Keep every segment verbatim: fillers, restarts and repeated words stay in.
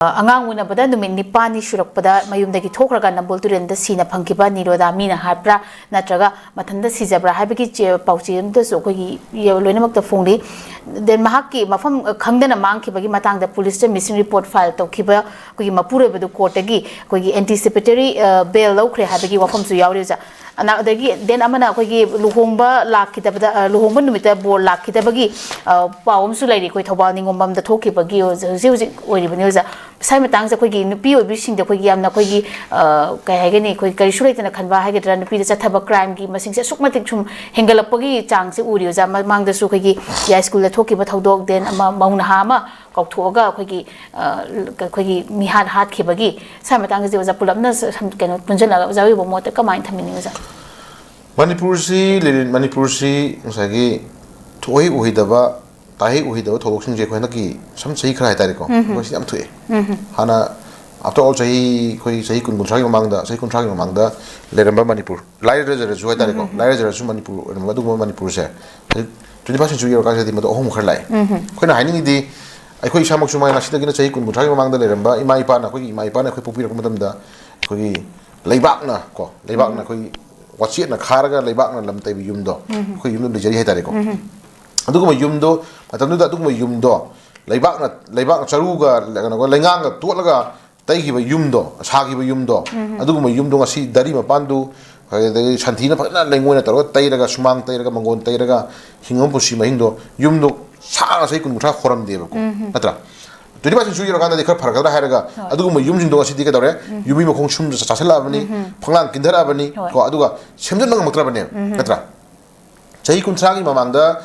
ꯑꯉꯥꯡ ꯎꯅꯕꯗ ꯅꯨꯃꯤꯠ ꯅꯤꯄꯥꯜꯅꯤ ꯁꯨꯔꯛꯄꯗ ꯃꯌꯨꯝꯗꯒꯤ ꯊꯣꯛꯈ꯭ꯔꯒ ꯅꯝꯕꯣꯜ ꯇꯨꯔꯦꯜꯗ ꯁꯤꯅ ꯐꯪꯈꯤꯕ ꯅꯤꯔꯣꯗꯥ ꯃꯤꯅ ꯍꯥꯠꯄ꯭ꯔꯥ ꯅꯠꯇ꯭ꯔꯒ ꯃꯊꯟꯇ ꯁꯤꯖꯕ꯭ꯔꯥ ꯍꯥꯏꯕꯒꯤ ꯆꯦ-, ꯄꯥꯎꯆꯦ ꯑꯃꯗꯁꯨ ꯑꯩꯈꯣꯏꯒꯤ ꯌ-, ꯂꯣꯏꯅꯃꯛꯇ ꯐꯣꯡꯂꯤ꯫ Then ꯃꯍꯥꯛꯀꯤ ꯃꯐꯝ ꯈꯪꯗꯅ ꯃꯥꯡꯈꯤꯕꯒꯤ ꯃꯇꯥꯡꯗ ꯄꯨꯂꯤꯁꯇ missing report file ꯇꯧꯈꯤꯕ ꯑꯩꯈꯣꯏꯒꯤ ꯃꯄꯨꯔꯣꯏꯕꯗꯨ ꯀꯣꯔꯠꯇꯒꯤ ꯑꯩꯈꯣꯏꯒꯤ anticipatory, ꯑ, bail ꯂꯧꯈ꯭ꯔꯦ ꯍꯥꯏꯕꯒꯤ ꯋꯥꯐꯝꯁꯨ ꯌꯥꯎꯔꯤ ꯑꯣꯖꯥ꯫ ꯑꯅ-, ꯑꯗꯒꯤ then ꯑꯃꯅ ꯑꯩꯈꯣꯏꯒꯤ ꯂꯨꯍꯣꯡꯕ ꯂꯥꯛꯈꯤꯗꯕꯗ, ꯑ, ꯂꯨꯍꯣꯡꯕ ꯅꯨꯃꯤꯠꯇ ꯕꯣꯔ ꯂꯥꯛꯈꯤꯗꯕꯒꯤ, ꯑ, ꯄꯥꯎ ꯑꯃꯁꯨ ꯂꯩꯔꯤ ꯑꯩꯈꯣꯏ ꯊꯧꯕꯥꯜ ꯅꯤꯉꯣꯝꯕꯝꯗ ꯊꯣꯛꯈꯤꯕꯒꯤ ꯑꯣꯖꯥ, ꯍꯧꯖꯤꯛ ꯍꯧꯖꯤꯛ ꯑꯣꯏꯔꯤꯕꯅꯤ ꯑꯣꯖꯥ꯫ ꯃꯁꯥꯒꯤ ꯃꯇꯥꯡꯁꯦ ꯑꯩꯈꯣꯏꯒꯤ ꯅꯨꯄꯤ ꯑꯣꯏꯕꯤꯁꯤꯡꯗ ꯑꯩꯈꯣꯏꯒꯤ ꯌꯥꯝꯅ ꯑꯩꯈꯣꯏꯒꯤ, ꯑ, ꯀꯩ ꯍꯥꯏꯒꯅꯤ, ꯑꯩꯈꯣꯏ ꯀꯔꯤꯁꯨ ꯂꯩꯇꯅ ꯈꯟꯕ ꯍꯥꯏꯒꯗ꯭ꯔꯥ, ꯅꯨꯄꯤꯗ ꯆꯠꯊꯕ crimeꯒꯤ ꯃꯁꯤꯡꯁꯦ ꯑꯁꯨꯛ ꯃꯇꯤꯛ ꯁꯨꯝ ꯍꯦꯟꯒꯠꯂꯛꯄꯒꯤ ꯆꯥꯡꯁꯦ ꯎꯔꯤ ꯑꯣꯖꯥ꯫ ꯃꯃꯥꯡꯗꯁꯨ ꯑꯩꯈꯣꯏꯒꯤ ꯌꯥꯏꯁ꯭ꯀꯨꯜꯗ ꯊꯣꯛꯈꯤꯕ ꯊꯧꯗꯣꯛ, then ꯑꯃ ꯃꯧ ꯅꯍꯥ ꯑꯃ ꯀꯥꯎꯊꯣꯛꯑꯒ ꯑꯩꯈꯣꯏꯒꯤ, ꯑ, ꯑꯩꯈꯣꯏꯒꯤ ꯃꯤꯍꯥꯠ ꯍꯥꯠꯈꯤꯕꯒꯤ ꯁ꯭ꯋꯥꯏ ꯃꯇꯥꯡꯁꯤꯗꯤ ꯑꯣꯖꯥ ꯄꯨꯂꯞꯅ ꯁ-, ꯁꯝ-, ꯀꯩꯅꯣ ꯄꯨꯟꯁꯤꯜꯂꯒ ꯑꯣꯖꯥ ꯑꯣꯏꯕ ꯃꯣꯠꯇ ꯀꯃꯥꯏꯅ ꯊꯝꯕꯤꯅꯤꯡꯉꯤ ꯑꯣꯖꯥ? ꯃꯅꯤꯄꯨꯔꯁꯤ ꯂꯤꯂꯤꯠ ꯃꯅꯤꯄꯨꯔꯁꯤ ꯉꯁꯥꯏꯒꯤ ꯊꯣꯛꯍꯩ ꯎꯍꯩꯗꯕ, ꯇꯥꯍꯩ ꯎꯍꯩꯗꯕ ꯊꯧꯗꯣꯛꯁꯤꯡꯁꯦ ꯑꯩꯈꯣꯏ ꯍꯟꯗꯛꯀꯤ ꯁꯝ ꯆꯍꯤ ꯈꯔ ꯍꯥꯏꯇꯥꯔꯦꯀꯣ, ꯃꯁꯤꯗꯤ ꯌꯥꯝ ꯊꯣꯛꯑꯦ꯫ ꯍꯥꯟꯅ after all ꯆꯍꯤ, ꯑꯩꯈꯣꯏ ꯆꯍꯤ ꯀꯨꯟ ꯀꯨꯟꯊ꯭ꯔꯥꯒꯤ ꯃꯃꯥꯡꯗ, ꯆꯍꯤ ꯀꯨꯟꯊ꯭ꯔꯥꯒꯤ ꯃꯃꯥꯡꯗ ꯂꯩꯔꯝꯕ ꯃꯅꯤꯄꯨꯔ, ꯂꯥꯏꯔꯖꯔꯁꯨ ꯍꯥꯏꯇꯥꯔꯦꯀꯣ, ꯂꯥꯏꯔꯖꯔꯁꯨ ꯃꯅꯤꯄꯨꯔ ꯑꯣꯏꯔꯝꯕ ꯑꯗꯨꯒꯨꯝꯕ ꯃꯅꯤꯄꯨꯔꯁꯦ ꯍꯧꯖꯤꯛ twenty first century ꯌꯧꯔꯀꯥꯟꯁꯤꯗꯗꯤ ꯃꯗꯨ ꯑꯍꯣꯡꯕ ꯈꯔ ꯂꯥꯛꯑꯦ꯫ ꯑꯩꯈꯣꯏꯅ ꯍꯥꯏꯅꯤꯡꯉꯤꯗꯤ ꯑꯩꯈꯣꯏ ꯏꯁꯥꯃꯛꯁꯨ ꯃꯥꯏ ꯉꯁꯤꯗꯒꯤꯅ ꯆꯍꯤ ꯀꯨꯟ ꯀꯨꯟꯊ꯭ꯔꯥꯒꯤ ꯃꯃꯥꯡꯗ ꯂꯩꯔꯝꯕ ꯏꯃꯥ ꯏꯄꯥꯅ, ꯑꯩꯈꯣꯏꯒꯤ ꯏꯃꯥ ꯏꯄꯥꯅ ꯑꯩꯈꯣꯏ ꯄꯣꯛꯄꯤꯔꯛꯄ ꯃꯇꯝꯗ ꯑꯩꯈꯣꯏꯒꯤ ꯂꯩꯕꯥꯛꯅ ꯀꯣ, ꯂꯩꯕꯥꯛꯅ ꯑꯩꯈꯣꯏꯒꯤ ꯋꯥꯆꯦꯠꯅ ꯈꯥꯔꯒ ꯂꯩꯕꯥꯛꯅ ꯂꯝ ꯇꯩꯕ ꯌꯨꯝꯗꯣ, ꯑꯩꯈꯣꯏ ꯌꯨꯝꯗꯣ ꯂꯩꯖꯔꯤ ꯍꯥꯏꯇꯥꯔꯦꯀꯣ꯫ ꯑꯗꯨꯒꯨꯝꯕ ꯌꯨꯝꯗꯣ, ꯃꯇꯝꯗꯨꯗ ꯑꯗꯨꯒꯨꯝꯕ ꯌꯨꯝꯗꯣ ꯂꯩꯕꯥꯛꯅ, ꯂꯩꯕꯥꯛꯅ ꯆꯔꯨꯒ ꯀꯩꯅꯣꯒ ꯂꯩꯉꯥꯡꯒ ꯇꯣꯠꯂꯒ ꯇꯩꯈꯤꯕ ꯌꯨꯝꯗꯣ, ꯁꯥꯈꯤꯕ ꯌꯨꯝꯗꯣ, ꯑꯗꯨꯒꯨꯝꯕ ꯌꯨꯝꯗꯣ ꯉꯁꯤ ꯗꯔꯤ ꯃꯄꯥꯟꯗꯨ, ꯑꯗꯒꯤ ꯁꯟꯊꯤꯅ ꯐꯖꯅ ꯂꯩꯉꯣꯏꯅ ꯇꯧꯔꯒ ꯇꯩꯔꯒ, ꯁꯨꯃꯥꯡ ꯇꯩꯔꯒ, ꯃꯪꯒꯣꯟ ꯇꯩꯔꯒ ꯍꯤꯡꯉꯕ ꯄꯨꯟꯁꯤ ꯃꯍꯤꯡꯗꯣ, ꯌꯨꯝꯗꯣ ꯁꯥꯡꯅ ꯆꯍꯤ ꯀꯨꯟ ꯀꯨꯟꯊ꯭ꯔꯥ ꯍꯣꯔꯝꯗꯦꯕꯀꯣ, ꯅꯠꯇ꯭ꯔꯥ? Twenty first century ꯌꯧꯔꯀꯥꯟꯗꯗꯤ ꯈꯔ ꯐꯔꯛꯀꯗ꯭ꯔꯥ ꯍꯥꯏꯔꯒ, ꯑꯗꯨꯒꯨꯝꯕ ꯌꯨꯝꯁꯤꯡꯗꯣ ꯉꯁꯤꯗꯤ ꯀꯩꯗꯧꯔꯦ? ꯌꯨꯝꯕꯤ ꯃꯈꯣꯡ ꯁꯨꯝ ꯆꯥꯁꯤꯜꯂꯛꯑꯕꯅꯤ, ꯐꯪꯂꯥꯡ ꯀꯤꯟꯊꯔꯛꯑꯕꯅꯤ ꯀꯣ, ꯑꯗꯨꯒ ꯁꯦꯝꯖꯤꯟꯕ ꯉꯝꯃꯛꯇ꯭ꯔꯕꯅꯦꯕ, ꯅꯠꯇ꯭ꯔꯥ? ꯆꯍꯤ ꯀꯨꯟꯊ꯭ꯔꯥꯒꯤ ꯃꯃꯥꯡꯗ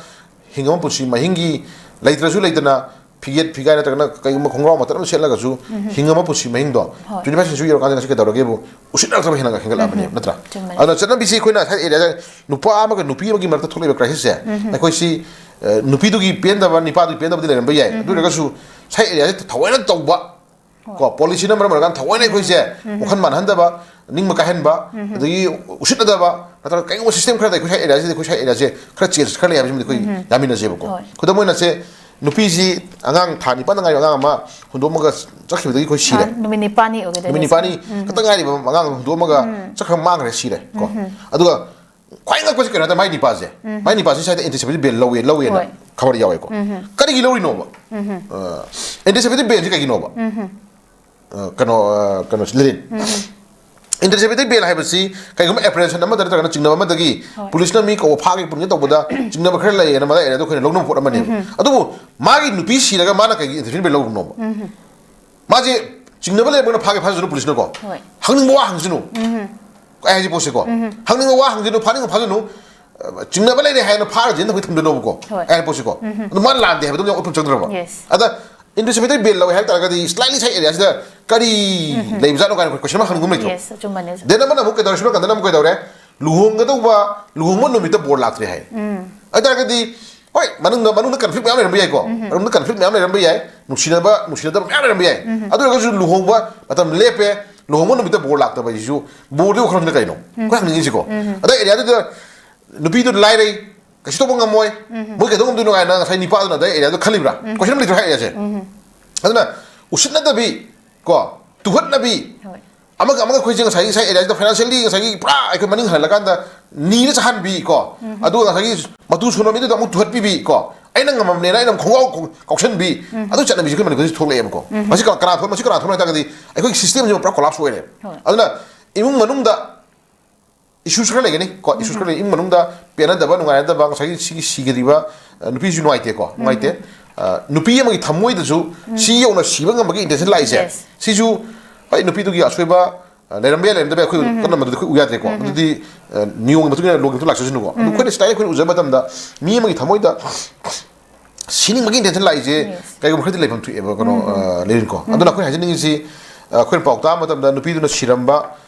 ꯍꯤꯡꯉꯕ ꯄꯨꯟꯁꯤ ꯃꯍꯤꯡꯒꯤ ꯂꯩꯇ꯭ꯔꯁꯨ ꯂꯩꯇꯅ ꯐꯤꯒꯦꯠ ꯐꯤꯒꯥꯏ ꯅꯠꯇ꯭ꯔꯒꯅ ꯀꯩꯒꯨꯝꯕ ꯈꯣꯡꯒ꯭ꯔꯥꯎ ꯃꯇꯠ ꯑꯃ ꯁꯦꯠꯂꯒꯁꯨ ꯍꯤꯡꯉꯕ ꯄꯨꯟꯁꯤ ꯃꯍꯤꯡꯗꯣ twenty first century ꯌꯧꯔꯀꯥꯟꯗ ꯉꯁꯤ ꯀꯩꯗꯧꯔꯒꯦꯕꯨ ꯎꯁꯤꯠꯅꯔꯛꯇꯕ ꯍꯦꯟꯅ ꯍꯦꯟꯒꯠꯂꯛꯑꯕꯅꯦꯕ, ꯅꯠꯇ꯭ꯔꯥ? ꯑꯗꯨꯅ ꯆꯠꯅꯕꯤꯁꯦ ꯑꯩꯈꯣꯏꯅ ꯉꯁꯥꯏ area ꯗ ꯅꯨꯄꯥ ꯑꯃꯒ ꯅꯨꯄꯤ ꯑꯃꯒꯤ ꯃꯔꯛꯇ ꯊꯣꯛꯂꯛꯏꯕ crisis ꯁꯦ ꯑꯩꯈꯣꯏꯁꯤ, ꯑ, ꯅꯨꯄꯤꯗꯨꯒꯤ ꯄꯦꯟꯗꯕ, ꯅꯨꯄꯥꯗꯨꯒꯤ ꯄꯦꯟꯗꯕꯗꯤ ꯂꯩꯔꯝꯕ ꯌꯥꯏ꯫ ꯑꯗꯨ ꯑꯣꯏꯔꯒꯁꯨ ꯉꯁꯥꯏ area ꯁꯦ ꯊꯑꯣꯏꯅ ꯇꯧꯕ ꯀꯣ, policy ꯅ ꯃꯔꯝ ꯑꯣꯏꯔꯀꯥꯟꯗ ꯊꯑꯣꯏꯅ ꯑꯩꯈꯣꯏꯁꯦ ꯋꯥꯈꯜ ꯃꯥꯟꯍꯟꯗꯕ, ꯅꯤꯡꯕ ꯀꯥꯏꯍꯟꯕ, ꯑꯗꯒꯤ ꯎꯁꯤꯠꯅꯗꯕ, ꯅꯠꯇ꯭ꯔꯒ ꯀꯩꯒꯨꯝꯕ system ꯈꯔꯗ ꯑꯩꯈꯣꯏ ꯁ꯭ꯋꯥꯏ area ꯁꯤꯗ, ꯑꯩꯈꯣꯏ ꯁ꯭ꯋꯥꯏ area ꯁꯦ ꯈꯔ change ꯈꯔ ꯂꯩ ꯍꯥꯏꯕꯁꯤꯃꯗꯤ ꯑꯩꯈꯣꯏ ꯌꯥꯃꯤꯟꯅꯁꯦꯕꯀꯣ꯫ ꯈꯨꯗꯝ ꯑꯣꯏꯅ ꯁꯦ, ꯅꯨꯄꯤꯁꯤ ꯑꯉꯥꯡ ꯊꯥ ꯅꯤꯄꯥꯟꯗ ꯉꯥꯏꯔꯤꯕ ꯑꯉꯥꯡ ꯑꯃ ꯍꯨꯟꯗꯣꯛꯑꯝꯃꯒ ꯆꯠꯈꯤꯕꯗꯒꯤ ꯑꯩꯈꯣꯏ ꯁꯤꯔꯦ꯫ ꯅꯨꯃꯤꯠ ꯅꯤꯄꯥꯟꯅꯤ ꯑꯣꯏꯒꯗꯣꯏꯅꯦ꯫ ꯅꯨꯃꯤꯠ ꯅꯤꯄꯥꯟꯅꯤ ꯈꯛꯇ ꯉꯥꯏꯔꯤꯕ ꯑꯉꯥꯡ ꯑꯃ ꯍꯨꯟꯗꯣꯛꯑꯝꯃꯒ ꯆꯠꯈ꯭ꯔ ꯃꯥꯡꯈ꯭ꯔꯦ, ꯁꯤꯔꯦ ꯀꯣ꯫ ꯑꯗꯨꯒ ꯈ꯭ꯋꯥꯏ ꯉꯛꯄꯁꯤ ꯀꯩꯅꯣ ꯍꯥꯏ ꯃꯥꯏ ꯅꯤꯄꯥꯁꯦ, ꯃꯥꯏ ꯅꯤꯄꯥꯁꯤ ꯁ꯭ꯋꯥꯏꯗ ꯑꯦꯟꯇꯤꯁꯦꯞꯇꯤꯛ ꯕꯦꯟ ꯂꯧꯋꯦ ꯂꯧꯋꯦꯅ ꯍꯣꯏ꯫ ꯈꯕꯔ ꯌꯥꯎꯋꯦꯀꯣ꯫ ꯀꯔꯤꯒꯤ ꯂꯧꯔꯤꯅꯣꯕ? ꯑꯦꯟꯇꯤꯁꯦꯞꯇꯤꯛ ꯕꯦꯟꯁꯤ ꯀꯩꯒꯤꯅꯣꯕ? ꯑ, ꯀꯩꯅꯣ ꯑ, ꯀꯩꯅꯣ ꯂꯤꯔꯤꯟ, ꯑꯦꯟꯇꯤꯁꯦꯞꯇꯤꯛ ꯕꯦꯟ ꯍꯥꯏꯕꯁꯤ ꯀꯩꯒꯨꯝꯕ ꯑꯦꯄ꯭ꯔꯦꯟꯁꯟ ꯑꯃꯗ ꯅꯠꯇ꯭ꯔꯒꯅ ꯆꯤꯡꯅꯕ ꯑꯃꯗꯒꯤ ꯄꯨꯂꯤꯁꯅ ꯃꯤ ꯀꯧꯕ ꯐꯥꯒꯦ ꯄꯨꯟꯒꯦ ꯇꯧꯕꯗ ꯆꯤꯡꯅꯕ ꯈꯔ ꯂꯩꯌꯦꯅ ꯃꯗꯥꯏ ꯑꯦꯔꯤꯌꯥꯗ ꯑꯩꯈꯣꯏꯅ ꯂꯧꯅꯕ ꯄꯣꯠ ꯑꯃꯅꯦꯕ꯫ ꯑꯗꯨꯕꯨ ꯃꯥꯒꯤ ꯅꯨꯄꯤ ꯁꯤꯔꯒ ꯃꯥꯅ ꯀꯩꯒꯤ ꯑꯦꯟꯇꯤꯁꯦꯞꯇꯤꯛ ꯕꯦꯟ ꯂꯧꯔꯨꯅꯣꯕ? ꯃꯥꯁꯦ ꯆꯤꯡꯅꯕ ꯂꯩꯔꯝꯃꯒꯅ ꯐꯥꯒꯦ ꯐꯥꯖꯁꯅꯨ ꯄꯨꯂꯤꯁꯅꯀꯣ꯫ ꯍꯣꯏ꯫ ꯍꯪꯅꯤꯡꯕ ꯋꯥ ꯍꯪꯁꯅꯨ꯫ ꯑꯩ ꯍꯥꯏꯁꯤ ꯄꯣꯠꯁꯦꯀꯣ꯫ ꯍꯪꯅꯤꯡꯕ ꯋꯥ ꯍꯪꯁꯅꯨ, ꯐꯥꯅꯤꯡꯕ ꯐꯥꯖꯅꯨ꯫ ꯑ, ꯆꯤꯡꯅꯕ ꯂꯩꯔꯦ ꯍꯥꯏꯅ ꯐꯥꯔꯁꯦꯅ ꯑꯩꯈꯣꯏ ꯊꯝꯗꯅꯣꯕꯀꯣ꯫ ꯍꯣꯏ꯫ ꯑꯩ ꯍꯥꯏ ꯄꯣꯠꯁꯦꯀꯣ꯫ ꯑꯗꯨ ꯃꯥꯅ ꯂꯥꯟꯗꯦ ꯍꯥꯏꯕꯗꯣ ꯑꯃꯨꯛ ꯎꯠꯐꯝ ꯆꯪꯗ꯭ꯔꯕ꯫ Yes. ꯑꯗ ꯑꯦꯟꯇꯤꯁꯦꯞꯇꯤꯛ ꯕꯦꯟ ꯂꯧꯋꯦ ꯍꯥꯏꯕ ꯇꯥꯔꯒꯗꯤ ꯁ꯭ꯂꯥꯏꯠꯂꯤ ꯁꯥꯏꯠ ꯑꯦꯔꯤꯌꯥꯁꯤꯗ ꯀꯔꯤ ꯂꯩꯕꯖꯥꯠꯅꯣ ꯀꯥꯏꯅ ꯑꯩꯈꯣꯏ ꯀꯣꯏꯁꯟ ꯑꯃ ꯍꯪꯅꯤꯡꯕ ꯂꯩꯇ꯭ꯔꯣ? Yes, ꯑꯆꯨꯝꯕꯅꯦ꯫ ꯗꯦꯟ ꯑꯃꯅ ꯑꯃꯨꯛ ꯀꯩꯗꯧꯔꯦ, ꯁꯣꯝ ꯅꯥꯀꯟꯗꯅ ꯑꯃꯨꯛ ꯀꯩꯗꯧꯔꯦ? ꯂꯨꯍꯣꯡꯒꯗꯧꯕ, ꯂꯨꯍꯣꯡꯕ ꯅꯨꯃꯤꯠꯇ ꯕꯣꯔ ꯂꯥꯛꯇ꯭ꯔꯦ ꯍꯥꯏ꯫ ꯑꯗꯨ ꯇꯥꯔꯒꯗꯤ ꯍꯣꯏ, ꯃꯅꯨꯡꯗ, ꯃꯅꯨꯡꯗ ꯀꯟꯐ꯭ꯂꯤꯛ ꯃꯌꯥꯝ ꯂꯩꯔꯝꯕ ꯌꯥꯏꯀꯣ꯫ ꯃꯅꯨꯡꯗ ꯀꯟꯐ꯭ꯂꯤꯛ ꯃꯌꯥꯝ ꯂꯩꯔꯝꯕ ꯌꯥꯏ, ꯅꯨꯡꯁꯤꯅꯕ ꯅꯨꯡꯁꯤꯅꯗꯕ ꯃꯌꯥꯝ ꯂꯩꯔꯝꯕ ꯌꯥꯏ꯫ ꯑꯗꯨ ꯑꯣꯏꯔꯒꯁꯨ ꯂꯨꯍꯣꯡꯕ ꯃꯇꯝ ꯂꯦꯞꯄꯦ, ꯂꯨꯍꯣꯡꯕ ꯅꯨꯃꯤꯠꯇ ꯕꯣꯔ ꯂꯥꯛꯇꯕ ꯍꯥꯏꯁꯤꯁꯨ ꯕꯣꯔꯗꯨꯒꯤ ꯋꯥꯈꯜꯂꯣꯟꯁꯤꯅ ꯀꯩꯅꯣ? ꯑꯩꯈꯣꯏ ꯍꯪꯅꯤꯡꯉꯤꯁꯤꯀꯣ꯫ ꯑꯗ ꯑꯦꯔꯤꯌꯥꯗꯨꯗ ꯅꯨꯄꯤꯗꯨ ꯂꯥꯏꯔꯩ, ꯀꯩꯁꯨ ꯇꯧꯕ ꯉꯝꯃꯣꯏ, ꯃꯣꯏ ꯀꯩꯗꯧ ꯉꯝꯗꯣꯏꯅꯣ ꯀꯥꯏꯅ ꯉꯁꯥꯏ ꯅꯤꯄꯥꯗꯨꯅ ꯑꯗ ꯑꯦꯔꯤꯌꯥꯗꯨ ꯈꯜꯂꯤꯕ꯭ꯔꯥ? ꯀꯣꯏꯁꯟ ꯑꯃ ꯂꯩꯇ꯭ꯔꯣ ꯍꯥꯏꯔꯤꯁꯦ? ꯑꯗꯨꯅ ꯎꯁꯤꯠꯅꯗꯕꯤ ꯀꯣ, ꯇꯨꯍꯠꯅꯕꯤ, ꯍꯣꯏ꯫ ꯑꯃꯒ ꯑꯃꯒ ꯑꯩꯈꯣꯏꯁꯦ ꯉꯁꯥꯏꯒꯤ ꯉꯁꯥꯏ ꯑꯦꯔꯤꯌꯥꯁꯤꯗ ꯐꯥꯏꯅꯥꯟꯁꯤꯌꯦꯜꯂꯤ ꯉꯁꯥꯏꯒꯤ ꯄꯨꯔꯥ ꯑꯩꯈꯣꯏ ꯃꯅꯤꯡ ꯍꯜꯍꯜꯂꯀꯥꯟꯗ ꯅꯤꯔ ꯆꯥꯍꯟꯕꯤ ꯀꯣ, ꯑꯗꯨꯒ ꯉꯁꯥꯏꯒꯤ ꯃꯇꯨ ꯁꯨꯅ ꯃꯤꯗꯨꯗ ꯑꯃꯨꯛ ꯇꯨꯍꯠꯄꯤꯕꯤ ꯀꯣ, ꯑꯩꯅ ꯉꯝꯃꯝꯅꯦꯅ ꯑꯩꯅ ꯑꯃꯨꯛ ꯈꯣꯡꯒꯥꯎ ꯈꯣꯡ-, ꯀꯥꯎꯁꯟꯕꯤ, ꯑꯗꯨ ꯆꯠꯅꯕꯤꯁꯦ ꯑꯩꯈꯣꯏ ꯃꯅꯤꯄꯨꯔꯁꯤ ꯊꯣꯛꯂꯛꯑꯦꯕꯀꯣ꯫ ꯃꯁꯤ ꯀꯅꯥ ꯀꯅꯥ ꯊꯣꯛ-, ꯃꯁꯤ ꯀꯅꯥ ꯊꯣꯛꯂꯛꯑꯦ ꯍꯥꯏ ꯇꯥꯔꯒꯗꯤ ꯑꯩꯈꯣꯏꯒꯤ ꯁꯤꯁꯇꯦꯝꯁꯤꯃ ꯄꯨꯔꯥ ꯀꯣꯂꯥꯞꯁ ꯑꯣꯏꯔꯦ꯫ ꯍꯣꯏ꯫ ꯑꯗꯨꯅ ꯏꯃꯨꯡ ꯃꯅꯨꯡꯗ ꯏꯁꯨꯁ ꯈꯔ ꯂꯩꯒꯅꯤ ꯀꯣ, ꯏꯁꯨꯁ ꯈꯔ ꯂꯩ꯫ ꯏꯃꯨꯡ ꯃꯅꯨꯡꯗ ꯄꯦꯟꯅꯗꯕ, ꯅꯨꯡꯉꯥꯏꯅꯗꯕ, ꯉꯁꯥꯏꯒꯤ ꯁꯤꯒꯤ ꯁꯤꯈꯤꯗ꯭ꯔꯤꯕ, ꯑ, ꯅꯨꯄꯤꯁꯨ ꯅꯨꯡꯉꯥꯏꯇꯦꯀꯣ, ꯅꯨꯡꯉꯥꯏꯇꯦ꯫ ꯑ, ꯅꯨꯄꯤ ꯑꯃꯒꯤ ꯊꯃꯣꯏꯗꯁꯨ ꯁꯤ ꯌꯧꯅ ꯁꯤꯕ ꯉꯝꯕꯒꯤ ꯏꯟꯇꯦꯟꯁꯟ ꯂꯥꯛꯏꯁꯦ, Yes. ꯁꯤꯁꯨ ꯍꯣꯏ, ꯅꯨꯄꯤꯗꯨꯒꯤ ꯑꯁꯣꯏꯕ, ꯑ, ꯂꯩꯔꯝꯕ ꯌꯥꯏ, ꯂꯩꯔꯝꯗꯕ ꯌꯥꯏ, ꯑꯩꯈꯣꯏ ꯀꯟꯅ ꯃꯗꯨꯗꯤ ꯑꯩꯈꯣꯏ ꯎ ꯌꯥꯗ꯭ꯔꯦꯀꯣ꯫ ꯃꯗꯨꯗꯤ, ꯑ, ꯅꯤꯌꯣꯝꯒꯤ ꯃꯇꯨꯡ ꯏꯟꯅ, ꯂꯣꯒꯤ ꯃꯇꯨꯡ ꯂꯥꯛꯆꯁꯅꯨꯀꯣ꯫ ꯑꯗꯨ ꯑꯩꯈꯣꯏꯅ ꯁꯤꯗ ꯑꯩꯈꯣꯏꯅ ꯎꯖꯕ ꯃꯇꯝꯗ ꯃꯤ ꯑꯃꯒꯤ ꯊꯃꯣꯏꯗ ꯁꯤꯅꯤꯡꯕꯒꯤ ꯏꯟꯇꯦꯟꯁꯟ ꯂꯥꯛꯏꯁꯦ Yes. ꯀꯩꯒꯨꯝꯕ ꯈꯔꯗꯤ ꯂꯩꯐꯝ ꯊꯣꯛꯑꯦꯕ, ꯀꯩꯅꯣ, ꯑ, ꯂꯤꯔꯤꯟꯀꯣ꯫ ꯑꯗꯨꯅ ꯑꯩꯈꯣꯏꯅ ꯍꯥꯏꯖꯅꯤꯡꯉꯤꯁꯤ, ꯑ, ꯑꯩꯈꯣꯏꯅ ꯄꯥꯎ ꯇꯥꯕ ꯃꯇꯝꯗ ꯅꯨꯄꯤꯗꯨꯅ ꯁꯤꯔꯝꯕ,